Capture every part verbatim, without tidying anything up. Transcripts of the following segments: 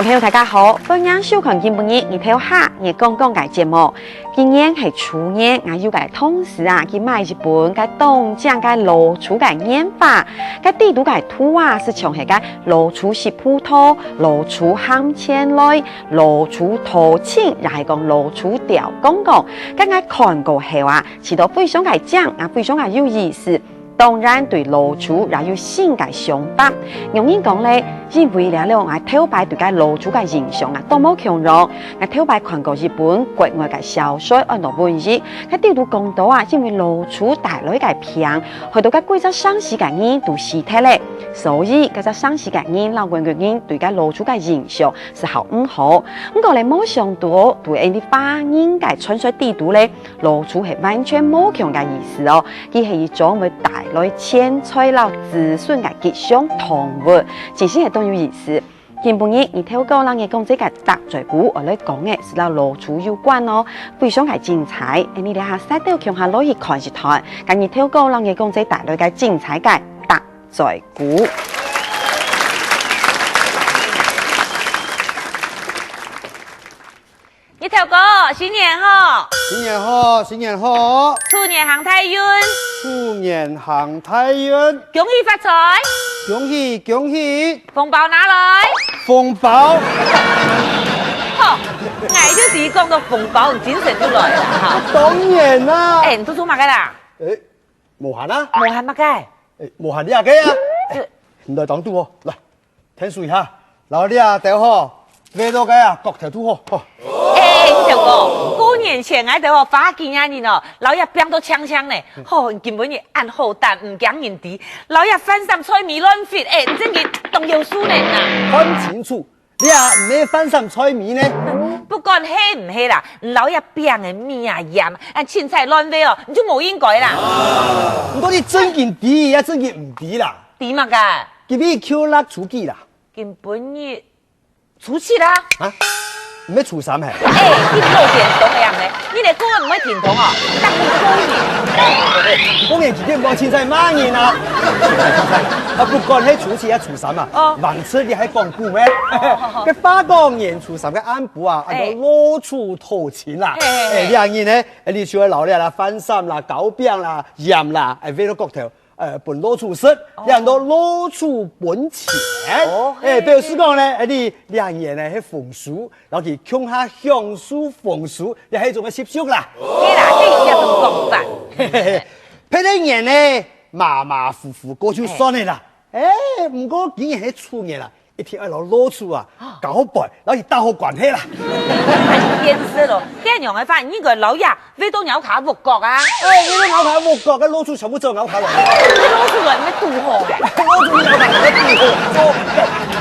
朋友大家好，歡迎收看今晡日日頭下月光光个節目。今年係鼠年，𠊎有个同事啊，佢買一本个當靚个老鼠个年畫，个底肚个圖啊，係像係个老鼠食葡萄、老鼠喊前來、老鼠討情，也係講老鼠吊槓槓。个𠊎看過後啊，試著非常个靚，也非常个有意思。 當然對老鼠也有新个想法。仰般講呢？因為這兩𠊎頭擺對个老鼠个印象啊，都無共樣。𠊎頭擺看過一本國外个小說，安到瘟疫。該底肚講到啊，因為老鼠帶來个病，害到該幾隻城市个人都死忒了。所以，該隻城市个人摎外國人對該老鼠个印象係好毋好。毋過呢，無想到，對𠊎等華人个傳說底肚呢， 老鼠係完全無共个意思哦，佢係一種會帶來錢財摎子孫个吉祥動物，真係係當有意思。今晡日日頭哥摎月光姊个答嘴鼓，𠊎來講个係摎老鼠有關哦，非常个精彩。𠊎等這下煞兜共下來去看一看，今日頭哥摎月光姊帶來个精彩个答嘴鼓。 日頭哥，新年好！新年好，新年好！鼠年行大運！鼠年行大運！恭喜發財！恭喜恭喜！紅包拿來！紅包！好，𠊎就知講到紅包，精神就來了哈。當然啦！哎，你在做麼个啦？哎，無閒啊。無閒麼个？哎，無閒這个啊。你來當堵哦，來。 𢯭手一下，摎這兜吼，圍到該啊角頭堵好，吼。哎，日頭哥，過年前𠊎兜吼，花幾若日哦，摎這拚到淨淨呢。吼，今晡日恁好膽，毋驚人知，摎這飯糝菜尾亂拂，哎，真經當有數呢啊！看清楚，這毋係飯糝菜尾呢？不管係毋係啦，摎這拚个米啊、鹽啊、啊，凊彩亂圍哦，你就無應該啦。毋過你真經知也真經毋知啦。知麼个？今晡日舊曆初幾啦？ 今晡日初七啦。啊？毋係初三嘿？哎，你老顛倒个樣呢，你連歌都毋會聽懂哦，當你過年。過年期間無凊彩罵人啊！啊，不管係初七還係初三啊，哦。橫直你還講古咩？該話講年初三个暗晡啊，哎。安到老鼠討情啦。嘿嘿嘿。哎，這日呢，哎，你就愛摎這啦，飯糝啦、糕餅啦、鹽啦，哎，圍到角頭。 呃，分老鼠食，哦。這安到老鼠分錢。哦，哎，嘿，表示講呢，哎，你這年呢，係豐收，摎佢共下享受豐收，也係一種个習俗啦。對啦，這也係一種講法。嘿嘿嘿，別个年呢，馬馬虎虎過就算了啦。哎，毋過今年係鼠年啦， 一定愛摎老鼠啊，交陪，摎佢打好關係啦。恁現實哦，該樣个話，你應該摎這圍到貓下屋角啊。哎，圍到貓下屋角，該老鼠全部走貓下來。該老鼠來毋係堵好个。老鼠去貓下來堵好，做。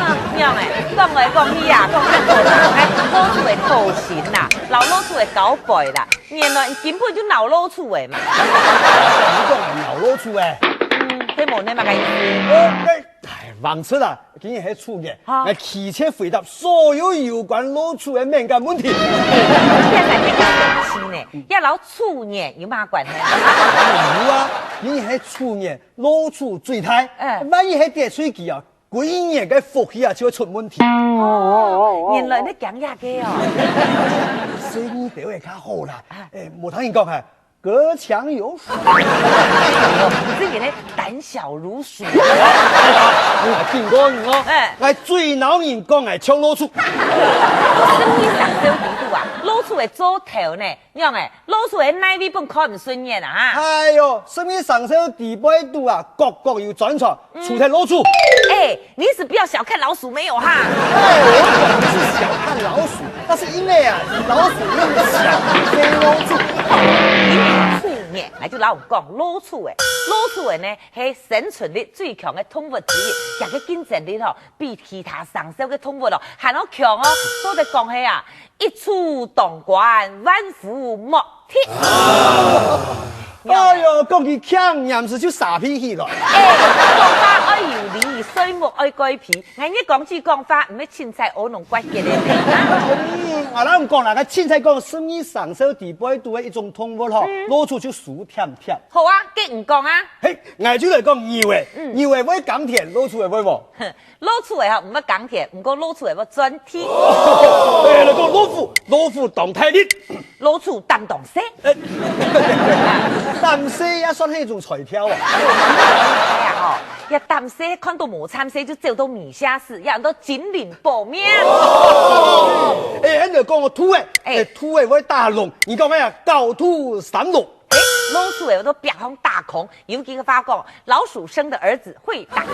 啊，樣欸，講來講去啊，講恁多啦，哎，老鼠个討情啦，摎老鼠个交陪啦，原來根本就惱老鼠个嘛。你講惱老鼠个？嗯，該無呢麼个意思？哦，該 哎，橫直啊，今日係鼠年，哈。𠊎拒絕回答所有有關老鼠个敏感問題。哎，你這下正經生氣呢，這摎鼠年有麼關係啊？有啊，今日係鼠年，老鼠最大，哎。萬一係得罪佢啊，歸年个福氣啊就會出問題。哦，原來你驚這个哦。細義兜仔較好啦，啊。哎，無聽人講啊， 隔牆有鼠。你這人呢，膽小如鼠。𠊎警告你哦，哎。𠊎最惱人講𠊎像老鼠。十二生肖底肚啊，老鼠个做頭呢，仰欸，老鼠个哪位分看毋順眼啊？哎喲，十二生肖底背肚啊，各各有專長，嗯。除忒老鼠。哎， 你是不要小看老鼠沒有哈？哎，我可不是小看老鼠，那是因為啊，老鼠那麼小，飛不出。今年鼠年，𠊎就摎你講老鼠欸，老鼠欸呢，係生存力最強个動物之一，佢个競爭力吼，比其他生肖个動物哦，還要強哦。所以講係啊，一鼠當關，萬虎莫 踢。哎喲，講佢強，黏時就沙鼻起來。哎，講話愛有理睡目愛蓋被，𠊎日講起講話，毋係凊彩屙弄怪傑个。嗯，𠊎摎你講啦，該凊彩講十二生肖底背肚个一種動物吼，老鼠就輸忝忝。好啊，該你講啊。嘿，𠊎就來講牛仔，牛仔會耕田，老鼠仔會無？老鼠仔吼，毋會耕田，毋過老鼠仔會鑽地。哎，來講老虎，老虎當大力。 老鼠膽當細。膽細也算係一種彩票啊。哎呀吼，也膽細，看到無參細就走到米下死，也安到精靈保命。哎，恁樣講个兔仔，哎，兔仔會打龍，你講哎呀，狡兔三龍。哎，老鼠仔都壁項打空，有句話講，老鼠生的兒子會打。再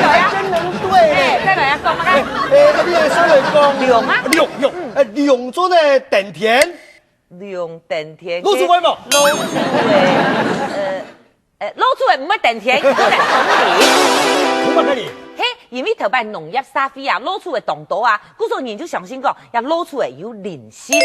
來啊，真能對。哎，再來啊，講麼个？哎，你還上來講龍啊？龍，龍，哎，龍做得耕田。 龍耕田，老鼠會無？老鼠會，呃，呃，老鼠會毋會耕田，佢做得通靈。通麼个靈？嘿，因為頭擺農業社會啊，老鼠會當多啊，故所人就相信講，這老鼠會有靈性，嘿，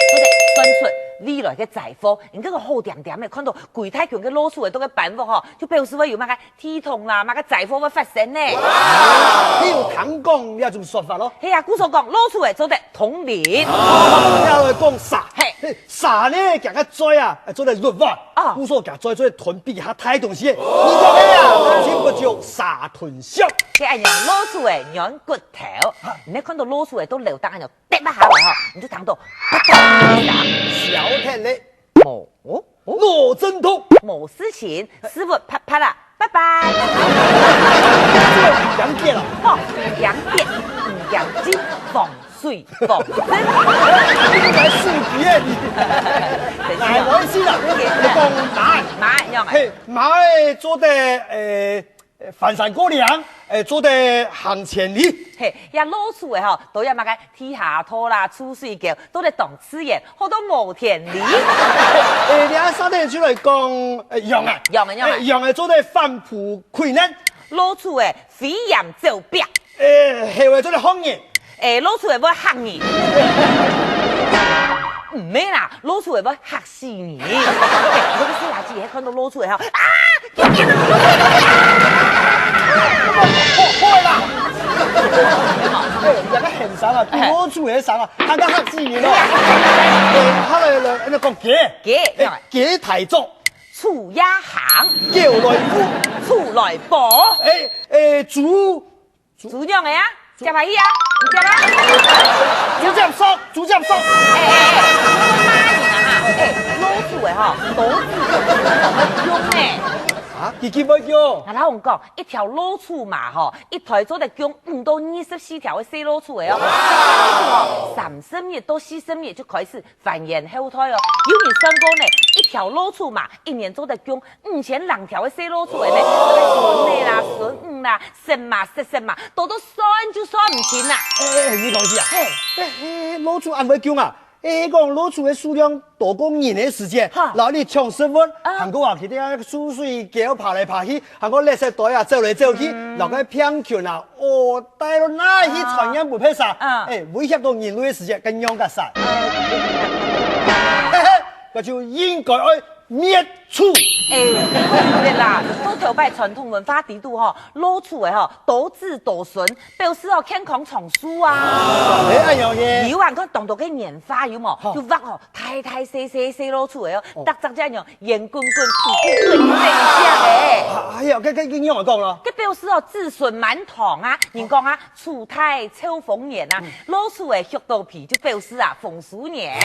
做得算出未來个災禍。你這个好恬恬个，看到歸大群个老鼠會在該搬屋吼，就表示會有麼个 地動啦，麼个災禍會發生呢。你有聽講這種說法咯？係啊，故所講，老鼠會做得通靈。這來講蛇，嘿，蛇呢，佢个嘴啊，做得擄碗。哦，故所佢嘴做得吞比較大東西。你講个啊，南京不就蛇吞象。係恁樣，老鼠會軟骨頭，你看到老鼠會都流當恁樣，跌一下來吼，你就聽到啪嗒一聲，小天嘞。哦哦。 腦震盪。無事情，師傅啪啪啦，拜拜。這个毋驚跌了。吼，毋驚跌，毋驚進，防水防身。你來水皮耶你！來，我一起啦。你講馬，馬樣啊？嘿，馬誒做得誒。 翻山過嶺，誒，做得行千里。嘿，這老鼠誒吼，都有麼个地下道啦、出水溝，都得當自然，好到無天理。誒，你阿三呢就來講，誒，羊啊，羊啊，羊啊，誒，羊啊，做得反牝困難。老鼠誒，飛簷走壁。誒，猴誒，做得學人。誒，老鼠誒，會嚇人。毋係啦，老鼠誒，會嚇 死你！哎，有个細伢子還看到老鼠會吼，啊！救命啊！好，好啦！哎，這个很傷啊，比老鼠還傷啊，還較嚇死人咯！哎，好了，來，恁樣講雞，雞，哎，雞大作，鼠也行，狗來扶，鼠來保。哎，哎，豬 豬樣个啊？接下去啊？你接啊？豬接手，豬接手。哎哎哎，罵人啊哈！哎，老鼠个吼，刀子都會用呢。啊，佢佢會用？𠊎摎你講，一條老鼠嫲吼，一胎做得供五到二十四條个細老鼠个哦。老鼠吼，三十日到四十日就開始 繁衍後代哦。有人算過呢，一條老鼠嫲一年做得供五千零條个細老鼠仔呢，該孫仔啦、孫女啦、孫嫲、孫孫嫲，多到算就算毋清啦。哎，你講起啊，嘿，哎，老鼠恁會供啊？哎，講老鼠个數量多過人个時間，哈，摎你搶食物，啊，還過啊，佢兜啊，出水溝爬來爬去，還過垃圾袋啊，走來走去，嗯，摎該病菌啊，哦， 帶到哪去傳染分別儕，啊，哎，威脅到人類个時節，該仰結煞？嘿嘿，該就應該愛滅鼠。哎，對啦，到頭擺傳統文化底肚吼，老鼠仔吼，多子多孫，表示吼健康長壽啊。哎，哎喲耶。有啊，你看當多个年畫有無？就畫吼，大大細細細老鼠仔哦，逐隻這樣 圓滾滾、屁股滾滾个。哎呀，該該該仰仔講咯？該表示哦，子孫滿堂啊！人講啊，鼠大臭豐年啊，老鼠仔畜到皮就表示啊，豐收年。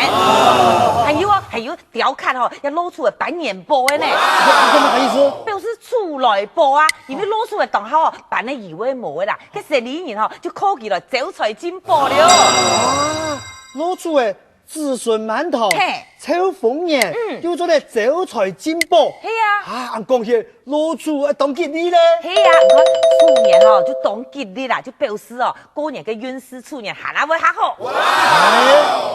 還有哦，還有雕刻吼，這老鼠仔搬元寶个呢。這什麼意思？表示鼠來寶啊，因為老鼠仔當好哦，搬个以為無个啦，該生理人吼就靠佢來招財進寶了。啊，老鼠仔 子孫滿堂，嘿，臭豐年，嗯，又做得招財進寶。係啊。啊，恁講起，老鼠啊，當吉利咧。係啊，你看，鼠年哦，就當吉利啦，就表示哦，過年个運勢鼠年還會較好。哎，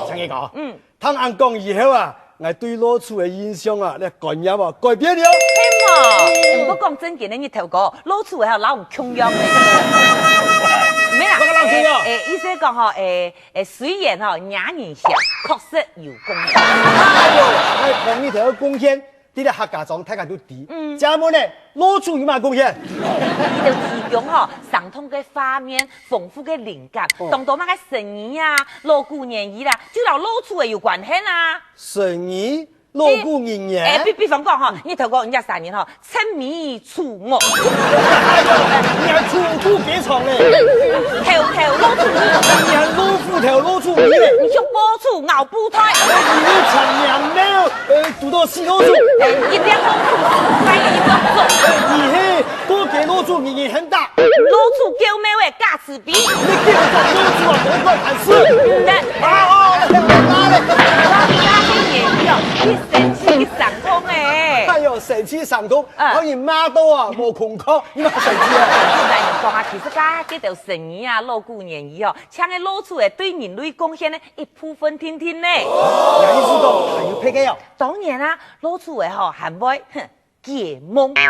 強哥哥，嗯，聽恁講以後啊，𠊎對老鼠个印象啊，該觀念啊，改變了。係無？毋過講正經个，日頭哥，老鼠還有摎你共樣个。無啦，我摎你共樣。哎，哎，意思講吼，哎， 哎，雖然吼，惹人嫌，確實有貢獻。哎喲，𠊎同你頭貢獻，這个客家庄大家都知，嗯。請問呢，老鼠有麼貢獻？佢就提供吼，生動个畫面，豐富个靈感，哦。當多麼个成語啊、老古言語啦，就摎老鼠仔有關係啊。成語、老古人言？哎，比，比方講吼，你頭過人家三年吼，沉迷處我。哎喲，你還處處結腸嘞。偷偷老鼠。你還老虎頭老鼠尾嘞。你就老鼠咬布袋。哎，你又長年沒有，呃，堵到死老鼠。哎，一定老鼠，快一分钟。哎，你嘿，多给老鼠，你，你很大。老鼠狗猫的假慈悲。你给我老鼠啊，我快砍死。嗯，啊，哦，来，来，来，来。你生氣，你生氣，你生氣，你生氣。哎呦，生氣生氣，啊。好，你罵到啊，無空空。 你嘛生氣啊？來講啊，其實啊，這兜成語啊、老古言語哦，像个老鼠仔對人類貢獻个一部分定定呢。有意思个，還有別个哦。當然啊，老鼠仔吼，還會，哼，解夢。解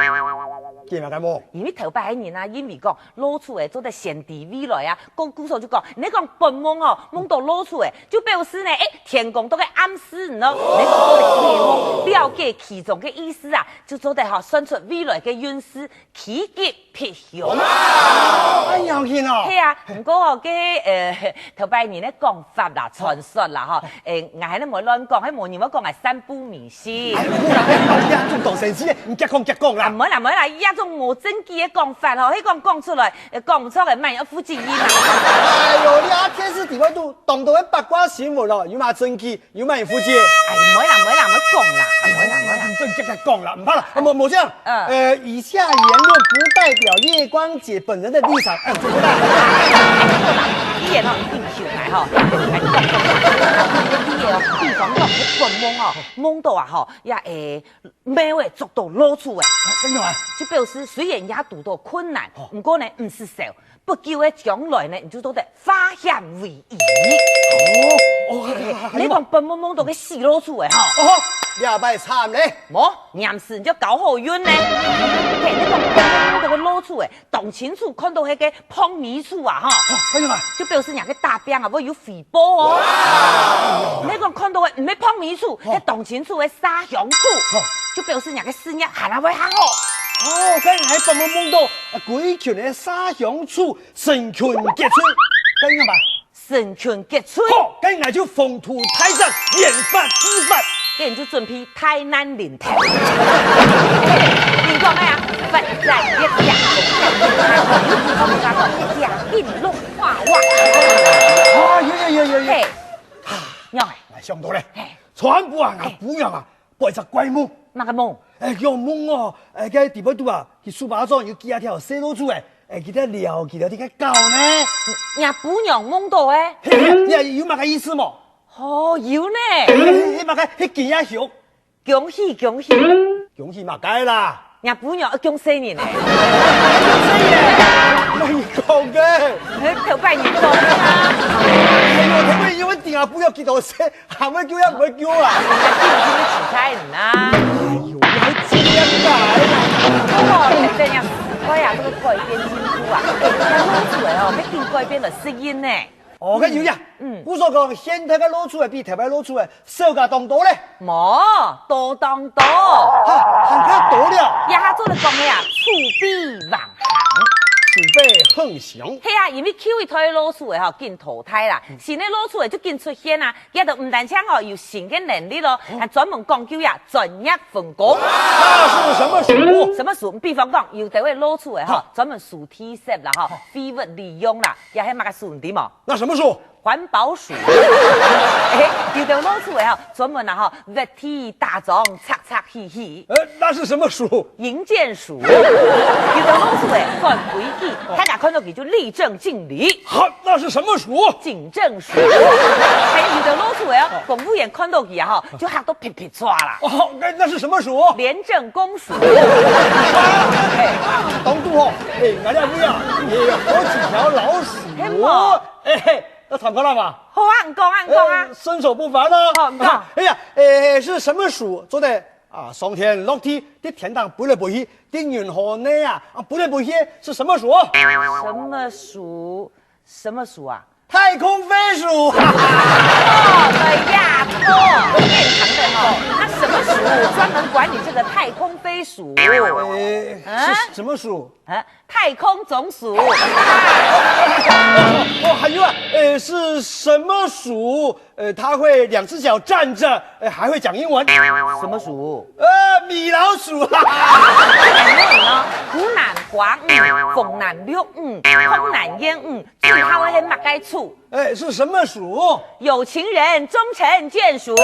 麼个夢？因為頭擺个人啊，認為講老鼠仔做得先知未來啊，故，故所就講，你講發夢哦，夢到老鼠仔，就表示呢，哎，天公都在暗示你咯。你講做得解夢，了解其中个意思啊，就做得吼，算出未來个運勢。 趨吉避凶。哎呀，有影哦。係啊，毋過吼，該，呃，頭擺人个講法啦、傳說啦，吼，欸，𠊎還係毋會亂講，係無人會講𠊎散布迷信。哎，毋好啦，哎，這種當神奇个，你遽講遽講啦。啊，毋會啦，毋會啦，這種無證據个講法吼，係講講出來，呃，講毋著个，萬一有負責任啊。哎喲，你啊，電視裡背都當多个八卦新聞咯，有麼證據？ 有麼人負責？哎，毋會啦，毋會啦，毋會講啦，毋會啦，毋會啦。你正經个講啦，毋怕啦，啊，無，無這樣。嗯。呃，以下言論不代表月光姐本人的立場。哎，做不到。你也吼，一定想來吼。你也哦，比方講，你發夢哦，夢到啊吼，呀，欸，貓仔捉到老鼠仔。哎，真的嗎？就表示雖然也堵到困難，哦。毋過呢，毋使愁， 不久个將來呢，你就做得化險為夷。哦，哦，還，還，還有嗎？你講發夢夢到个死老鼠仔吼。哦，這擺慘咧。無，黏時你就交好運呢。嘿，你講發夢夢到个老鼠仔，當清楚看到該个膨尾鼠啊吼。哦，還有嗎？就表示若个打拚啊，會有回報哦。哇！你講看到个毋係膨尾鼠，哦。係當清楚个麝香鼠，哦。就表示若个事業還會較好。哦，該𠊎發夢夢到，啊，歸群个麝香鼠 成群結隊，該仰般？成群結隊。好，該𠊎就宏圖大展，研發自發。該你就準備大難臨頭。你講个啊，發展越強，越強，越強。啊，有有有有有。嘿，仰仔？𠊎想到咧，嘿。昨暗晡啊，𠊎餔娘啊， 發一隻怪夢。麼个夢？欸，佢講夢哦，欸，該裡背肚啊，佢書包上有幾下條細老鼠仔，欸，佢在撩佢兜个搞呢。若餔娘夢到个？嘿，你有麼个意思無？哦，有呢。嘿，嘿，麼个，係驚也凶。恭喜，恭喜。恭喜麼个啦？若餔娘愛降細人呢。降細人？麼人講个？欸，頭擺人講个啊。哎喲，頭擺人會定啊，不要幾多歲。 還會救也毋會救啊！人家救你，你自在人啊！哎喲，你還真了解啊！哦，等等呀，時代啊，這個改變進步啊，哎，人家老鼠仔哦，愛緊改變來適應呢。哦，該有影。嗯。故所講，現代个老鼠仔比頭擺老鼠仔少加當多咧。無，多當多。哈，還較多了。這下做得講个啊，鼠比橫行。鼠輩橫行。係啊，因為舊一代个老鼠仔吼，緊淘汰啦，新个老鼠仔就緊出現啊。 佢兜毋單淨吼有新个能力咯，還專門講究呀專業分工。那是什麼鼠？什麼鼠？比方講，有兜个老鼠仔吼，專門收地圾啦吼，廢物利用啦，也係麼个鼠，你知無？那什麼鼠？環保鼠。欸，有兜老鼠仔吼，專門啊吼，挖地打樁，拆拆起起。呃，那是什麼鼠？營建署。有兜老鼠仔，管規矩，大家看到佢就立正敬禮。好，那是什麼鼠？警政署。還有兜老鼠仔哦，公務員看到佢啊吼，就嚇到咇咇掣啦。哦，那，那是什麼鼠？廉政公署。哎，當拄好，哎，𠊎這位啊，也有好幾條老鼠。係無？哎，嘿，那慘快了嘛？好啊，你講啊，你講啊。呃，身手不凡啊。好，你講。哎呀，哎，是什麼鼠做得 啊，上天落地，在天頂飛來飛去，在銀河內啊，啊，飛來飛去，是什麼鼠？什麼鼠？什麼鼠啊？太空飛鼠！哦，對呀，錯，正常的哦。那什麼个署专门管理这个太空飞鼠。呃，啊是什么鼠？啊，太空总署。哦，还有啊，呃，是什么鼠？呃，它会两只脚站着，呃，还会讲英文。什么鼠？呃，米老鼠。呢，湖南黄鱼、凤南绿鱼、东南鲇鱼，最好个係么个鼠？哎，是什么鼠？有情人终成眷属。